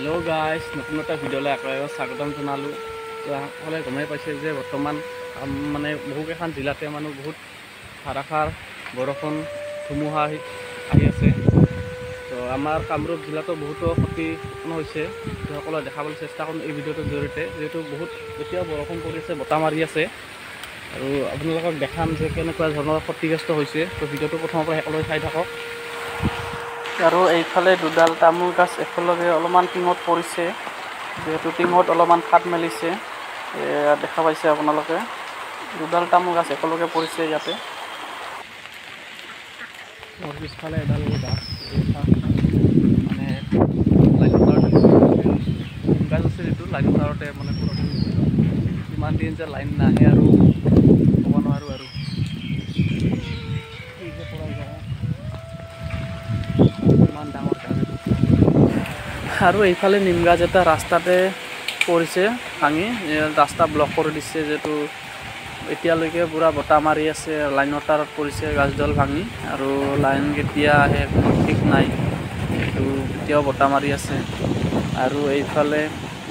Hello' guys, নতুন এটা ভিডিঅ'লৈ আকৌ এবাৰ স্বাগতম জনালোঁ। তো সকলোৱে গমেই পাইছে যে বৰ্তমান মানে বহুকেইখন জিলাতে মানুহ বহুত ধাৰাসাৰ বৰষুণ ধুমুহা আহি আছে। তো আমাৰ কামৰূপ জিলাতো বহুতো ক্ষতি হৈছে, সকলোৱে দেখাবলৈ চেষ্টা কৰিম এই ভিডিঅ'টোৰ জৰিয়তে। যিহেতু বহুত এতিয়াও বৰষুণ পৰি আছে, বতাহ মাৰি আছে আৰু আপোনালোকক দেখাম যে কেনেকুৱা ধৰণৰ ক্ষতিগ্ৰস্ত হৈছে। তো ভিডিঅ'টো প্ৰথমৰ পৰা সকলোৱে চাই থাকক। আৰু এইফালে দুডাল তামোল গাছ একেলগে অলপমান টিঙত পৰিছে, যিহেতু টিঙত অলপমান ফাট মেলিছে, দেখা পাইছে আপোনালোকে। দুডাল তামোল গাছ একেলগে পৰিছে ইয়াতে। মোৰ পিছফালে এডাল গাছ মানে লাইনৰ তাৰত গাছ আছে, যিটো লাইনৰ তাৰতে মানে ইমান দিন যে লাইন নাহে আৰু ক'ব নোৱাৰোঁ আৰু ইমান ডাঙৰ গাছ। আৰু এইফালে নিম গাছ এটা ৰাস্তাতে পৰিছে ভাঙি, ৰাস্তা ব্লক কৰি দিছে। যিহেতু এতিয়ালৈকে পূৰা বতাহ মাৰি আছে, লাইনৰ তাৰত পৰিছে গাছডাল ভাঙি। আৰু লাইন কেতিয়া আহে কোনো ঠিক নাই, এইটো এতিয়াও বতাহ মাৰি আছে। আৰু এইফালে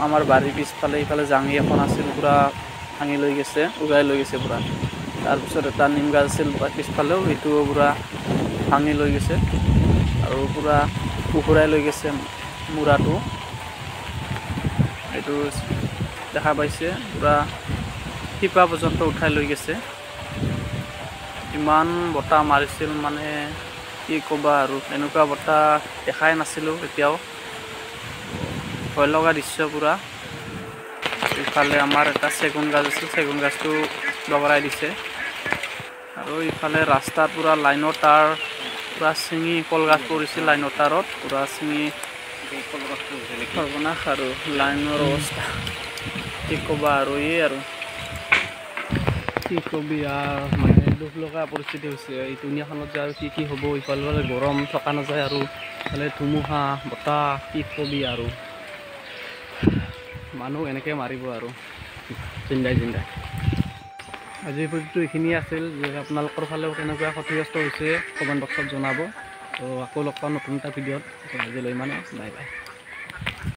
আমাৰ বাৰীৰ পিছফালে এইফালে জাঙি এখন আছিল, পূৰা ভাঙি লৈ গৈছে, উগাই লৈ গৈছে পূৰা। তাৰপিছত এটা নিম গাছ আছিল পিছফালেও, সেইটোও পূৰা ভাঙি লৈ গৈছে আৰু পূৰা উখুৰাই লৈ গৈছে মূৰাটো। এইটো দেখা পাইছে, পূৰা শিপা পৰ্যন্ত উঠাই লৈ গৈছে। ইমান বতাহ মাৰিছিল মানে কি ক'বা আৰু, এনেকুৱা বতাহ দেখাই নাছিলোঁ এতিয়াও। ভয় লগা দৃশ্য পূৰা। ইফালে আমাৰ এটা চেগুন গাছ আছিল, চেগুন গাছটো বগৰাই দিছে। আৰু ইফালে ৰাস্তাত পূৰা লাইনৰ তাঁৰ পূৰা ছিঙি কলগাছ পৰিছিল লাইনৰ তাঁৰত, পূৰা ছিঙি সৰ্বনাশ। আৰু লাইনৰ অৱস্থা কি ক'বা আৰু, এই আৰু কি কবি আৰু, মানে দুখ লগা পৰিস্থিতি হৈছে এই দুনীয়াখনত যে আৰু কি কি হ'ব। ইফালে গৰম থকা নাযায় আৰু ইফালে ধুমুহা বতাহ, কি কবি আৰু, মানুহ এনেকৈ মাৰিব আৰু জিন্দাই জিন্দাই। আজিৰ ভিডিঅ'টো এইখিনিয়ে আছিল। যে আপোনালোকৰ ফালেও কেনেকুৱা ক্ষতিগ্ৰস্ত হৈছে কমেণ্ট বক্সত জনাব। তো আকৌ লগ পাম নতুন এটা ভিডিঅ'ত। আজিলৈ ইমানে, বাই বাই।